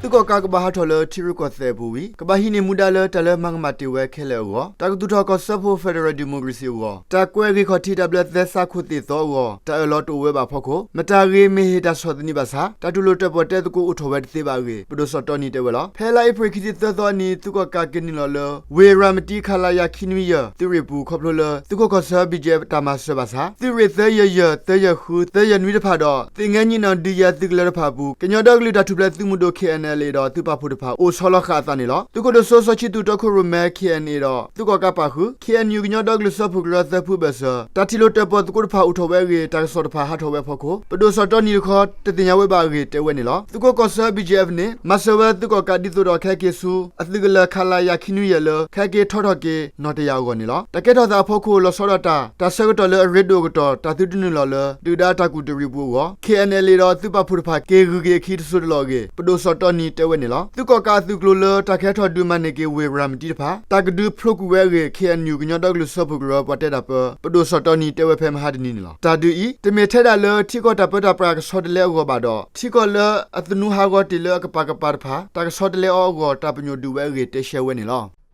သုးကီၣ်ကးကဘၣ်ဟးထီၣ်လၢထံရူၢ်ကီၢ်သဲးအပူၤဝံၤ ကဘၣ်ဟံးန့ၢ်မူဒါလၢတၢ်လၢမၤကမၣ်တ့ၢ်ဝဲခဲလၢာ်အဂီၢ်, တၢ်ကသူၣ်ထီၣ်ကီၢ်စၢဖှိၣ် Federal Democracy အဂီၢ်, တၢ်ကွဲးဂ့ၢ်ခီၣ်ထံးတၢ်ဘျၢသဲစးခိၣ်သ့ၣ်သီအဂီၢ်, တၢ်အၢၣ်လီၤတအိၣ်ဝဲဘၣ်အဖီခိၣ် မတၤဂ့ၤမ့ၢ်ဟ့ၣ်တၢ်ဆီၣ်သနံးဘၣ်ဆၣ် တၢ်တူၢ်လိာ်တၢၣ်ပီၣ်တဲသကိးအိၣ်ထီၣ်ဝဲတသ့ဘၣ်အဂ့ၢ် ပဒိၣ်စီၤတီနံၤတဲဝဲလီၤ. ဖဲလါအ့ဖြ့ၣ်ခံဆံသၢသီအနံၤ သုးကီၣ်ကးက့ၤနုာ်လီၤလၢ ဝ့ၢ်ရၤမတံ ခလရ ခံနွံယဲၢ် သုးရ့ၣ်ပူၤ ခီဖျိလၢ သုးခိၣ်ကီၢ်ဆၢ ဘီၣ်ကၠ့ၣ် တၢ်မၤစၢၤဘၣ်ဆၣ် သုးရ့ၣ်သၢယဲၢ်ယဲၢ် သၢယဲၢ်ဃု သၢယဲၢ်နွံတဖၣ်ဒီး သ့ၣ်ငဲနံၣ်နီၣ်ဒုးယၤသုးကလၢၤတဖၣ်အပူၤ ကညီဒီကလုာ်တၢ်ထူၣ်ဖျဲးသုးမုၢ်ဒိၣ် ခ့ၣ်အဲၣ်အၣ်လ်အ့ၣ် ဒီးသုးပာ်ဖှိၣ်တဖၣ် အိၣ်ဆီလီၤဃာ်အသးန့ၣ်လီၤ. သုးခိၣ်ဒိၣ်စိစီၤခၠံးသူၣ်တီခိၣ်ရိၣ်မဲ ခ့ၣ်အဲၣ်အၣ်လ်အ့ၣ် ဒီး သုးကီၣ်ကးပာ်ဃုာ် ခ့ၣ်အဲၣ်ယူၣ် ကညီဒီကလုာ်စၢဖှိၣ်ကရၢ သၢဖုဘၢၣ်စၢၤ တၢ်ထံၣ်လိာ်တၢၣ်ပီၣ်သကိးတဖၣ်အိၣ်ထီၣ်ဝဲအဂ့ၢ် တၢ်ကစီၣ်တဖၣ်ဟးထီၣ်ဝဲအဖီခိၣ် ပဒိၣ်စီၤတီနံၤတခီ တသ့ၣ်ညါဝဲဘၣ်အဂ့ၢ် တဲဝဲန့ၣ်လီၤ. သုးခိၣ်ကီၢ်ဆၢ ဘီၣ်ကၠ့ၣ် အပူၤန့ၣ် မၤစၢၤဝဲသုးကီၣ်ကးဒ်သိးဒီး ကဟဲက့ၤဆူ အသုးကလၢၤ ခလရ ခံနွံယဲၢ် လၢ ကဟဲက့ၤထီထီၣ်က့ၤ နီၣ်တယာ်အဂီၢ်န့ၣ်လီၤ. တၢ်ကဲထီၣ်သးအဖီခိၣ် လီၤဆီဒၣ်တၢ် တၢ်ဆၢကတီၢ်လၢအရ့ဒိၣ်အကတီၢ် တၢ်သုတနုာ်လီၤလၢ ဒုၣ်ဒါတၢ်ကူၣ်တရံးပူၤအဂီၢ် ခ့ၣ်အဲၣ်အၣ်လ်အ့ၣ် ဒီးသုးပာ်ဖှိၣ်တဖၣ် က့ၤဂုၤက့ၤအခံတစိၤတလီၢ်အဂ့ၢ် ပဒိၣ်စီၤတီနံၤတဲဝဲန့ၣ်လီၤ. သုးကီၣ်ကးအသုးကျိၤလၢ တၢ်ကဟဲထီၣ်ဒုးမၤန့ၢ်က့ၤဝ့ၢ်ရၤမတံတဖၣ် တၢ်ကဒုးဖျိကွံာ်ဝဲအဂ့ၢ် ခ့ၣ်အဲၣ်ယူၣ် ကညီဒီကလုာ်စၢဖှိၣ်ကရၢ ပှၤတဲတၢ်ပၢ ပဒိၣ်စီၤတီနံၤတဲဝဲဖဲမဟါတနံၤန့ၣ်လီၤ. တၢ်ဒုးအံၤ တမ့ၢ်ထဲဒၣ်လၢ ထံကီၢ်တၢ်ပၢတၢ်ပြးကဆီတလဲအဂီၢ်ဘၣ်ဒီး ထံကီၢ်လၢအသနူဟးဂီၤတ့ၢ်လၢအကပၤကပၤတဖၣ် တၢ်ကဆီတလဲအီၤအဂီၢ် တၢ်ပညိၣ်ဒုးဝဲအဂ့ၢ် တဲရှဲဝဲန့ၣ်လီၤ.